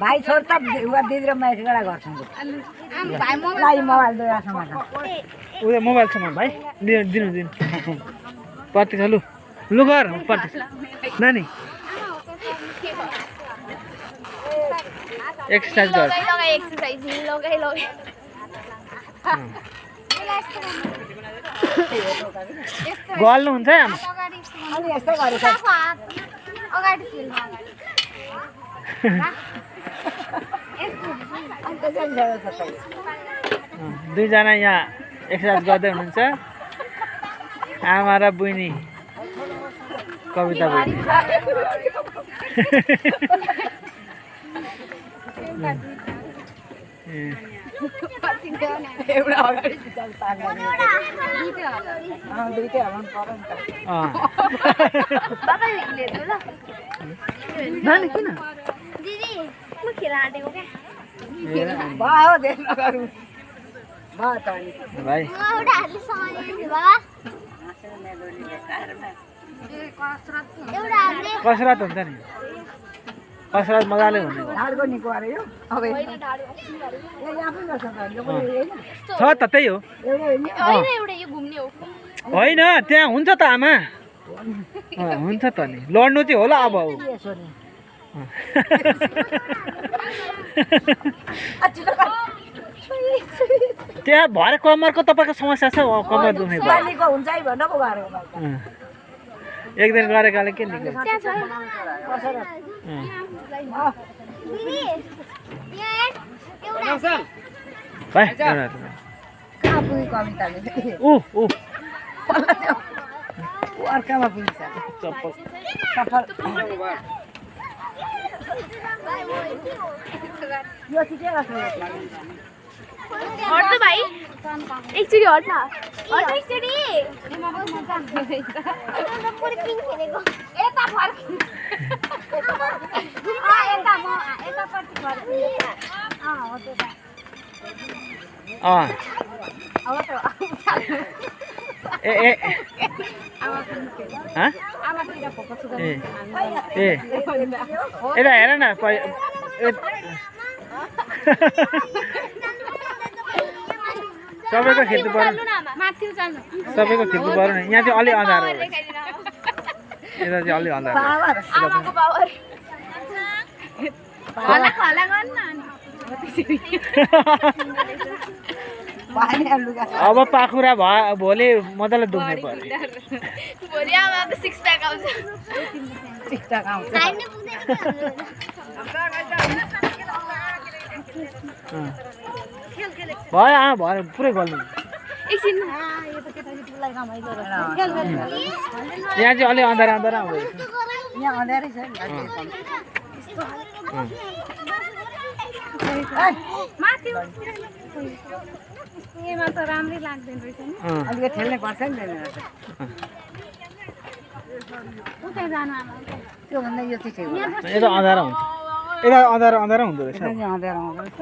भाइ छोड त दिदी र म एकजना गर्छौँ भाइ मोबाइल दिएर समाज उयो मोबाइल छ भाइ दिनु दिनु प्रतीक्षा लु लु गर प्रतीक्षा नानी एक्सरसाइज गर गल्नु हुन्छ आमा अनि यस्तै गरेछ दुईजना यहाँ एक्सरसाइज गर्दै हुनुहुन्छ आमा र बहिनी कविता बहिनी एउटा अगाडि पिछाडि पार्ने दुईटै हराउनु पर्यो नि त नानी किन दिदी म खेल आँटेको क्या भयो देख्न गरौँ भयो त अनि भाइ म एउटा हातले समाइदिन्छु बाबा एउटा हातले कसरत हुन्छ नि कसरत मजाले हुने ढाडको निको अरे यो अब ए आफै गर्छ त यो पनि हैन छ त त्यही हो एउटा हैन होइन एउटा यो घुम्ने हो होइन त्यहाँ हुन्छ त आमा हुन्छ त नि लड्नु चाहिँ होला अब यसो नि त्यहाँ भरे कम्मरको तपाईँको समस्या छ कम्मर दुख्ने भयो पानीको हुन्छ है भन्न पो गरेको एक दिन गरेकाले के निक्ल्यो त्यहाँ छ दिदी यहाँ एउटा भाइ कहाँ पुग्यो कविताले ऊ अर्कामा पुग्छ चप्पल सफल यो चाहिँ के गर्छ हट त भाइ एकचोटि हट न हट एकचोटि खेलेको यता फर्क यता म यतापट्टि फर्क हो त्यो त अब त ए आमातिर फोकस यता हेर न सबैको खिच्नु पर्यो माथि चाल्नु सबैको खिच्नु पर्यो नि यहाँ चाहिँ अलि अँधारो हो यता चाहिँ अलि अँधारो आमाको पावर हल्ला हल्ला गर्नु न अब पाखुरा भोलि मजाले दुख्ने पर्यो भोलि आमाको सिक्स प्याक आउँछ भयो आमा भयो पुरै गल्नु एकछिन यहाँ चाहिँ अलि अँधारो अँधारो आउँदैछ यहाँ अँध्यारै छ माथि एमा त राम्रै लाग्दैन रहेछ नि अलिकति खेल्नै पर्छ नि उता जानु आमा त्योभन्दा यो चाहिँ ठिक हो यता अँधारो हुन्छ यता अँधारो हुँदो रहेछ अँध्यारो आउँछ